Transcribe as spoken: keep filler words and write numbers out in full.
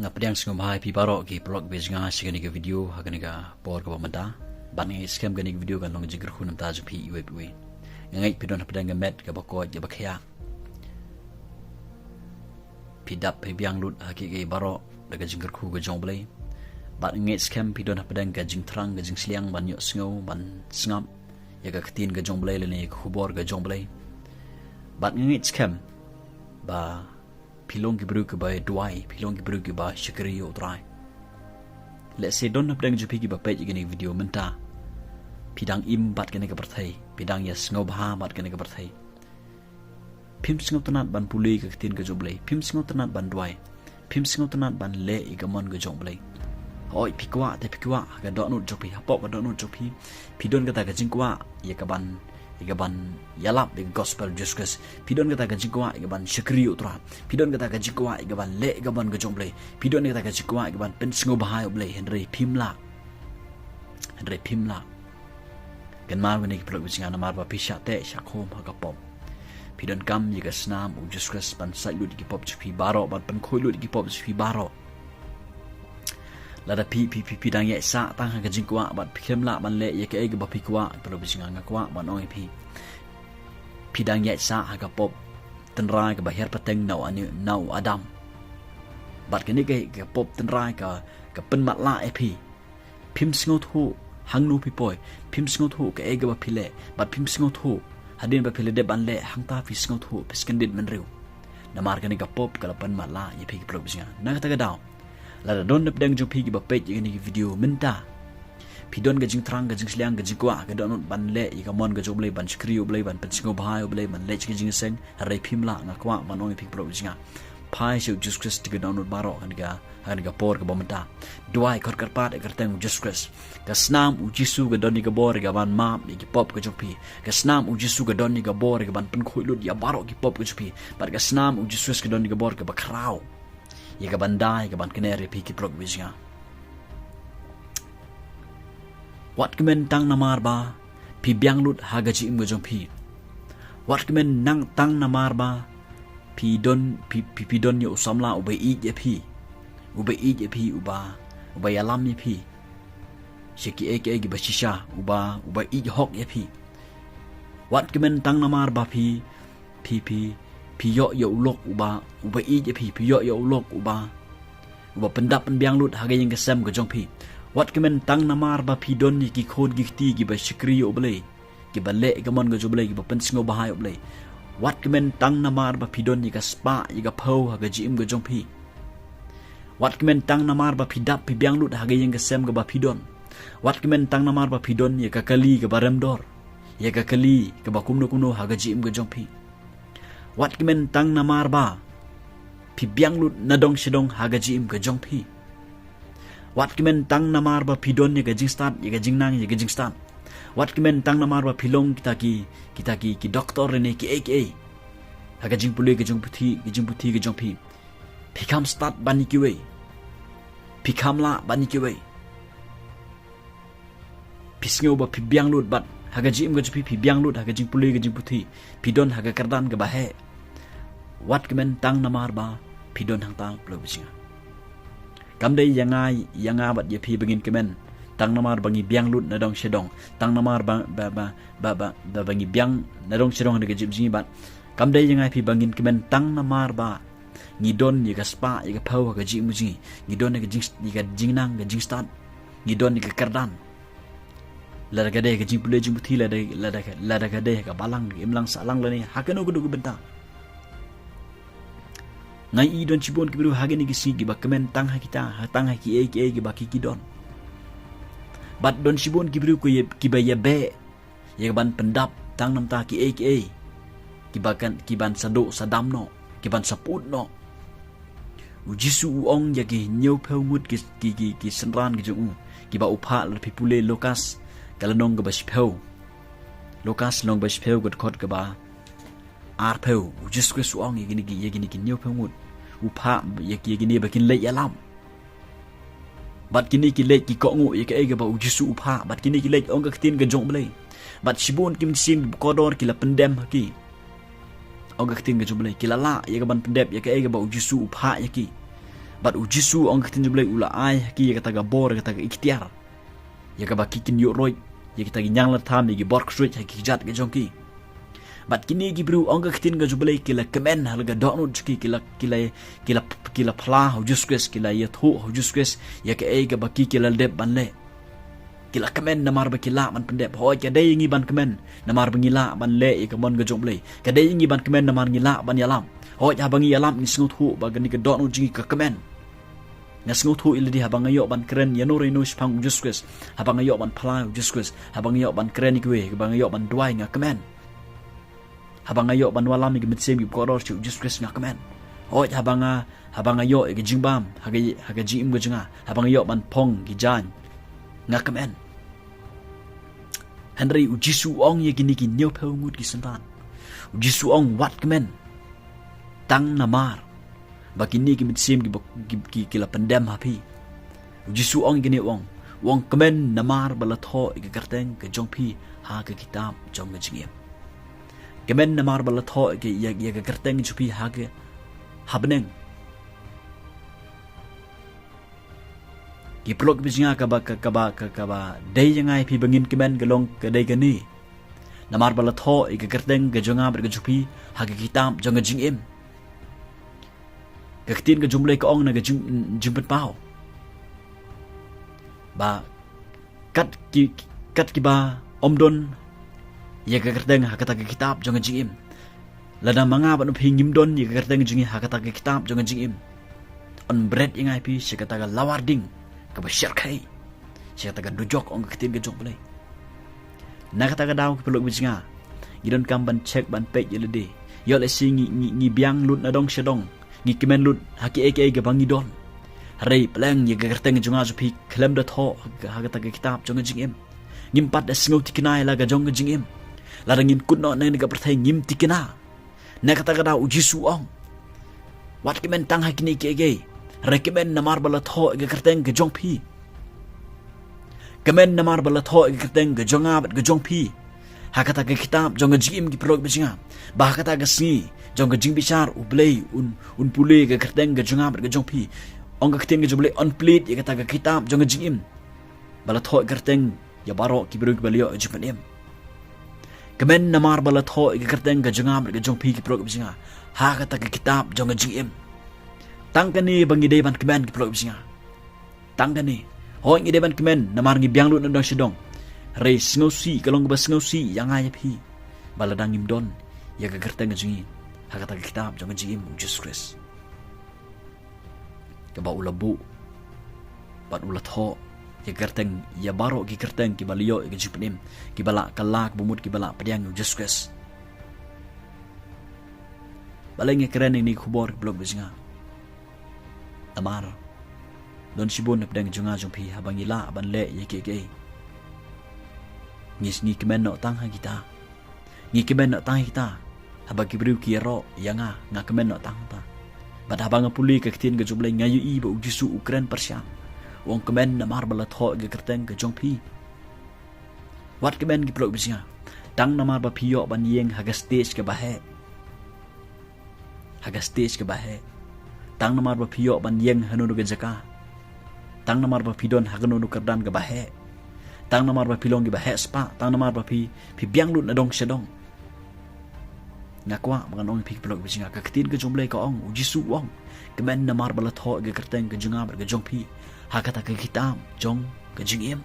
Nga pdiang sngewbha ïa phi baroh ki paralok ba ïeit jong nga sha kane ka video ha kane ka por kaba mynta. Bad nga ngeit skhem kane ka video kan long jingkyrkhu namar jong phi iwei pa iwei. Nga ngeit phi don hapdeng ka met kaba koit kaba khiah. Phi dap phi biang lut ha kiei kiei baroh da ka jingkyrkhu ka jong U Blei. Bad nga ngeit skhem phi don hapdeng ka jingthrang ka jingsliang ban ïohsngew ban sngap ïa ka ktien ka jong U Blei lane ïa ka khubor ka jong U Blei. Bad nga ngeit skhem ba phi long ki briew kiba duwai, phi long ki briew kiba shakri ïa U Trai. Lehse don hapdeng jong phi kiba peit ïa kane ka video mynta. Phi dang im bad kane ka pyrthei, phi dang ïa sngewbha bad kane ka pyrthei. Phim sngewtynnat ban pule ka ktien ka jong U Blei, phim sngewtynnat ban duwai, phim sngewtynnat ban leh ïa ka mon ka jong U Blei. Hooid phi kwah te phi kwah ha ka dohnud jong phi, hapoh ka dohnud jong phi. Phi don kata ka jingkwah ïa ka ban, ïa ka ban ïalap ïa ka gospel Jisu Khrist. Phi don kata ka jingkwah ïa ka ban shakri ïa U Trai. Phi don kata ka jingkwah ïa ka ban leh ïa ka mon ka jong U Blei. Phi don kata ka jingkwah ïa ka ban pynsngewbha ïa U Blei, hynrei phim lah. Hynrei phim lah. Kynmaw kane ki paralok ba ïeit jong nga, namar ba phi shah teh shah khum ha ka pop. Phi donkam ïa ka snam U Jisu Khrist ban sait lut ïa ki pop jong phi baroh, ban pynkhuid lut ïa ki pop jong phi baroh. Lada phi, phi, phi, phi dang ïaid sah tang ha ka jingkwah bad phim lah ban leh ïa kaei kaba phi kwah, paralok ba ïeit jong nga, nga kwah ban ong ïa phi. Phi dang ïaid sah ha ka pop tynrai kaba hiar pateng na u Ani-, na u Adam. Bad kane ka, ka pop tynrai ka, ka pynmatlah ïa phi. Phim sngewthuh hangno phi poi, phim sngewthuh kaei kaba phi leh, bad phim sngewthuh hadien ba phi la dep ban leh, hangta phi sngewthuh, phi sngewdit bynriew. Namar kane ka pop ka la pynmatlah ïa phi, ki paralok ba ïeit jong nga. Na kata ka daw, lada don hapdeng jong phi kiba peit ïa kane ka video mynta, phi don ka jingthrang, ka jingsliang, ka jingkwah, ka dohnud ban leh ïa ka mon ka jong U Blei, ban shakri ïa U Blei, ban pynsngewbha ïa U Blei, ban leh ïa ka jingïaseng, hynrei phim lah, nga kwah ban ong ïa phi, ki paralok ba ïeit jong nga. Phai sha U Jisu Khrist, ka dohnud baroh, ha kane ka, ha kane ka por kaba mynta. Duwai khot kyrpad ïa ka kyrteng U Jisu Khrist. Ka snam U Jisu ka don ïa ka bor ïa ka ban map ïa ki pop ka jong phi. Ka snam U Jisu ka don ïa ka bor ïa ka ban pynkhuid lut ïa baroh ki pop ka jong phi. Bad ka snam U Jisu Khrist ka don ïa ka bor kaba khraw ïa ka ban da, ïa ka ban kner ïa phi, ki paralok ba ïeit jong nga. Wat kmen tang namar ba phi biang lut ha ka jingim ka jong phi. Wat kmen nang tang namar ba phi don, phi, phi, phi don ïa u samla uba ïeit ïa phi. Uba ïeit ïa phi, uba, uba ïalam ïa phi sha kiei kiei kiba shisha, uba, uba ïeit hok ïa phi. Wat kmen tang namar ba phi, phi, phi, phi ïoh ïa u lok uba, uba ïeit ïa phi, phi ïoh ïa u lok uba, uba pyndap pynbiang lut ha ka ïing ka sem ka jong phi. Wat kmen tang namar ba phi don ïa ki khun ki kti kiba shakri ïa U Blei, kiba leh ïa ka mon ka jong U Blei, kiba pynsngewbha ïa U Blei. Wat kmen tang namar ba phi don ïa ka spah ïa ka phew ha ka jingim ka jong phi. Wat kmen tang namar ba phi dap phi biang lut ha ka ïing ka sem kaba phi don. Wat kmen tang namar ba phi don ïa ka kali kaba rem dor, ïa ka kali kaba kumno kumno ha ka jingim ka jong phi. Wat kmen tang namar ba phi biang lut na dong sha dong ha ka jingim ka jong phi. Wat kmen tang namar ba phi don ïa ka jingstad, ïa ka jingnang, ïa ka jingstad. Wat kmen tang namar ba phi long kita ki, kita ki, ki doktor ne kiei kiei ha ka jingpule ka jingputhi, ka jingputhi ka jong phi. Phi kham stad ban ïa kiwei, phi kham lah ban ïa kiwei. Phi sngew ba phi biang lut bad ha ka jingim ka jong phi, phi biang lut ha ka jingpule ka jingputhi, phi don ha ka kyrdan kaba heh. Wat kmen tang namar ba phi don hangta, paralok ba ïeit jong nga. Kam dei ïa nga, ïa nga bad ïa phi ba ngin kmen tang namar ba ngi biang lut na dong sha dong, tang namar ba, ba, ba ngi biang na dong sha dong ha ka jingim jong ngi bad. Kam dei ïa nga ïa phi ba ngin kmen tang namar ba ngi don ïa ka spah ïa ka phew ha ka jingim jong ngi. Ngi don ïa ka jing, ïa ka jingnang, ka jingstad. Ngi don ïa ka kyrdan. Lada ka dei ka jingpule jingputhi, lada, lada, lada ka dei ka balang, ka imlang sahlang lane ha kano kano ka bynta. Nga i don shibun ki briew ha kine ki sngi kiba kmen tang ha kita, ha tang ha kiei kiei kiba ki, ki don. Bad don shibun ki briew kiba ïa beh ïa ka ban pyndap tang namar kiei kiei kiba kan, ki ban sa duh sa dam noh, ki ban sa put noh. U Jisu u ong ïa ki hynñiewphew ngut ki, ki, ki, ki synran ki jong u kiba u phah, lada phi pule Lukas ka lynnong kaba shiphew. Lukas lynnong kaba shiphew ka dkhot kaba arphew. U Jisu Khrist u ong ïa kine ki, ïa kine ki hynñiewphew ngut, u phah ïa ki, ïa kine ba kin leit ïalam. Bad kine ki leit ki kohnguh ïa kaei kaba u Jisu u phah. Bad kine ki leit, ong ka ktien ka jong U Blei, bad shibun ki mynsiem kiba kordor ki la pyndem ha ki. Ong ka ktien ka jong U Blei, ki la lah ïa ka ban pyndep ïa kaei kaba u Jisu u phah ïa ki. Bad u Jisu, ong ka ktien jong U Blei, u la ai ha ki ïa kata ka bor, ïa kata ka iktiar, ïa kaba ki kin ïuh ruh ïa kita ki ñianglatkham, ïa ki bor ksuid ha ki kjat ka jong ki. Bad kine ki briew, ong ka ktien ka jong U Blei, ki la kmen ha la ka dohnud jong ki, ki la, ki la, ki la, ki la phla ha u Jisu Khrist, ki la ïathuh ha u Jisu Khrist ïa kaei kaba ki, ki la dep ban leh. Ki la kmen namar ba ki lah ban pyndep. Hooid, ka dei ïa ngi ban kmen namar ba ngi lah ban leh ïa ka mon ka jong U Blei. Ka dei ïa ngi ban kmen namar ngi lah ban ïalam. Hooid, haba ngi ïalam, ngi sngewthuh ba kane ka dohnud jong ngi ka kmen. Nga sngewthuh ïa lade haba nga ïoh ban kren ïano re ïano shaphang u Jisu Khrist, haba nga ïoh ban phla ïa u Jisu Khrist, haba nga ïoh ban kren ïa kiwei, haba nga ïoh ban duwai, nga kmen. Haba nga ïoh ban wallam ïa ka mynsiem kiba kordor sha u Jisu Khrist, nga kmen. Hooid, haba nga, haba nga ïoh ïa ka jingbam ha ka, ha ka jingim ka jong nga, haba nga ïoh ban phong ki jaiñ, nga kmen. Hynrei u Jisu u ong ïa kine ki hynñiewphew ngut ki synran, u Jisu u ong, wat kmen tang namar ba kine ki mynsiem kiba, ki, ki, ki la pyndem ha phi. U Jisu u ong ïa kine, u ong, u ong, kmen namar ba la thoh ïa ka kyrteng ka jong phi ha ka kitab jong ka jingim. Kmen namar ba la thoh ïa, ïa, ïa ka kyrteng ka jong phi ha ka, ha bneng. Ki paralok kiba jong nga, kaba, ka, kaba, ka, kaba dei ïa nga ïa phi ba ngin kmen ka long ka dei kane. Namar ba la thoh ïa ka kyrteng ka jong nga bad ka jong phi ha ka kitab jong ka jingim. Ka ktien ka jong U Blei ka ong na ka jing, Jingpynpaw ba kat ki, kat kiba ym don ïa ka kyrteng ha kata ka kitab jong ka jingim, lada ma nga bad ma phi ngim don ïa ka kyrteng jong ngi ha kata ka kitab jong ka jingim, yn bret ïa nga ïa phi sha kata ka lawar ding kaba shyrkhei, sha kata ka dujok, ong ka ktien ka jong U Blei. Na kata ka daw, ki paralok kiba jong nga, ngi donkam ban check, ban peit ïa lade. Ïoh lehse ngi, ngi, ngi biang lut na dong sha dong, ngi kmen lut ha kiei kiei kaba ngi don. Hynrei pleng ïa ka kyrteng jong nga jong phi khlem da thoh ha, ha kata ka kitab jong ka jingim, ngim pat da sngew thikna ïa la ka jong ka jingim. Lada ngin kut noh na kane ka pyrthei, ngim thikna. Na kata ka daw u Jisu u ong, wat kmen tang ha kine kiei kiei, hynrei kmen namar ba la thoh ïa ka kyrteng ka jong phi. Kmen namar ba la thoh ïa ka kyrteng ka jong nga bad ka jong phi ha kata ka kitab jong ka jingim, ki paralok kiba jong nga. Ba ha kata ka sngi jong ka jingbishar, U Blei un, un pule ïa ka kyrteng ka jong nga bad ka jong phi. Ong ka ktien ka jong U Blei, yn plie ïa kata ka kitab jong ka jingim ba la thoh ïa ka kyrteng ïa baroh ki briew kiba la ïoh ïa ka jingpynim. Kmen namar ba la thoh ïa ka kyrteng ka jong nga bad ka jong phi, ki paralok kiba jong nga, ha kata ka kitab jong ka jingim. Tang kane ba ngi dei ban kmen, ki paralok kiba jong nga. Tang kane. Hooid, ngi dei ban kmen namar ngi biang lut na dong sha dong. Hynrei sngewsih, ka long kaba sngewsih ïa nga ïa phi ba lada ngim don ïa ka kyrteng ka jong ngi ha kata ka kitab jong ka jingim u Jisu Khrist, kaba u la buh bad u la thoh ïa ka kyrteng ïa baroh ki kyrteng kiba la ïoh ïa ka jingpynim, kiba la kylla ka bamut, kiba la pdiang ïa u Jisu Khrist. Balei nga kren ïa kane ka khubor, ki paralok kiba jong nga? Namar don shibun hapdeng jong nga jong phi, haba ngi lah ban leh ïa kiei kiei, ngi, ngi kmen noh tang ha kita. Ngi kmen noh tang ha kita. Haba ki briew ki ïaroh ïa nga, nga kmen noh tang ha kita. Bad haba nga pule ïa ka ktien ka jong U Blei, nga ïohi ba u Jisu u kren pyrshang. U ong, kmen namar ba la thoh ïa ka kyrteng ka jong phi. Wat kmen, ki paralok kiba jong nga, tang namar ba phi ïoh ban ïeng ha ka stage kaba heh. Ha ka stage kaba heh. Tang namar ba phi ïoh ban ïeng ha kano kano ka jaka. Tang namar ba phi don ha kano kano ka kyrdan kaba heh. Tang namar ba phi long kiba heh spah. Tang namar ba phi, phi biang lut na dong sha dong. Nga kwah ba ngan ong ïa phi, ki paralok kiba jong nga, ka ktien ka jong U Blei ka ong, u Jisu u ong, kmen namar ba la thoh ïa ka kyrteng ka jong nga bad ka jong phi ha kata ka kitab jong ka jingim.